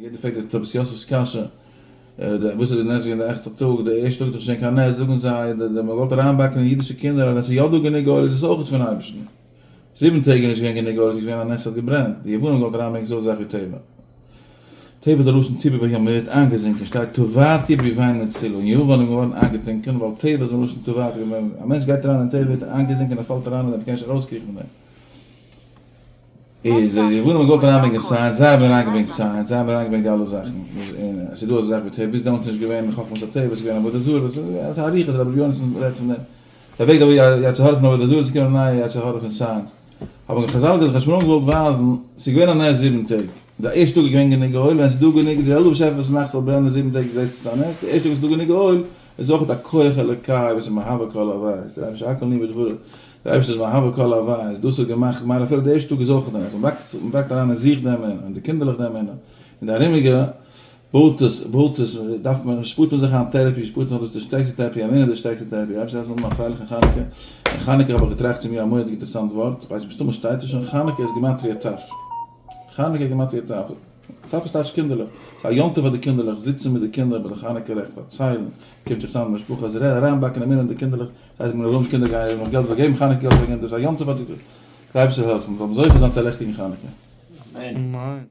יעדער פרעגט די תולדות יוסף'ס קשיא, וואס איז די נס געווען די אכטע טאג, די ערשטע טאג איז דאך נישט געווען קיין נס, זאגן זיי, די מען וואלט אריינבאקן אין אידישע קינדער אז ווען ס'איז יא דא גענוג אויל איז עס אויך פון אייבערשטן. זיבן טעג איז נישט געווען גענוג אויל, עס איז געווען א נס ס'האט געברענט, די יוונים האבן געוואלט אריינברענגען אזא זאך ווי טבע. טבע איז א לשון טבעי ביי ים, מ'ווערט איינגעזינקען, שטייט טבעתי ביון מצולה, און יוון איז געווארן איינגעטונקען ווייל טבע איז מלשון טבעתי, ווען א מענטש גייט אריין אין טבע ווערט ער איינגעזינקען ער פאלט אריין אין דעם ער קען נישט ארויסקריכן פון דעם. איז די יוונים האבן געוואלט אריינברענגען science, זיי האבן אריינגעברענגט science, זיי האבן אריינגעברענגט די אלע זאכן, און עס איז דא אזא זאך ווי טבע, ביז דעמאלטס איז נישט געווען חכמת הטבע, עס איז געווען עבודה זרה, עס איז א אריכות, רבי יונתן רעדט פון דעם, דער וועג דער יצר הרע פון עבודה זרה איז געקומען א נייע יצר הרע פון science, האבן חזל געזאגט, חשמונאים געוואלט ווייזן, ס'איז געווען א נס זיבן טעג, די ערשטע טאג איז געווען גענוג אויל, ווען עס איז דא גענוג, די זעלבע באשעפער וואס מאכט ס'זאל ברענען זיבן טעג זעסטו ס'איז א נס, די ערשטע טאג וואס איז דא גענוג אויל, איז אויך א כח אלוקי וואס איז מהווה כל הוויות, דער אייבערשטער הכל נהיה בדברו, דער אייבערשטער איז מהווה כל הוויות, דאס האט געמאכט מילא אפילו די ערשטע טאג איז אויך א נס, מען באקט אריין אין זיך די אמונה, אין די קינדערלעך די אמונה, אין די ארומיגע, בויט עס, בויט עס, דארף מען, שפארט מען זיך איין therapy, שפארט מען דאס די שטערקסטע therapy, אמונה איז די שטערקסטע therapy, אייבערשטער זאל האבן א פרייליכן חנוכה, און חנוכה האב איך געטראכט צו מיר א מורא'דיג אינטערעסאנט ווארט, כ'ווייס מסתמא שטייט עס שוין, חנוכה איז גימטריא טף, חנוכה גימטריא טף, טף איז טייטש קינדערלעך, ס'איז א יום טוב פאר די קינדערלעך, זיצן מיט די קינדער ביי די חנוכה לעכט, פארציילן, קומט זיך צוזאם די משפחה, זיך אריינבאקן אמונה אין די קינדערלעך, זיי זאגן ארום קינדער גייען נאך געלט, זיי געבן חנוכה געלט פאר קינדער, ס'איז א יום טוב פאר די, דער אייבערשטער זאל העלפן, זאל מען זוכה זיין צו א לעכטיגן חנוכה. אמן.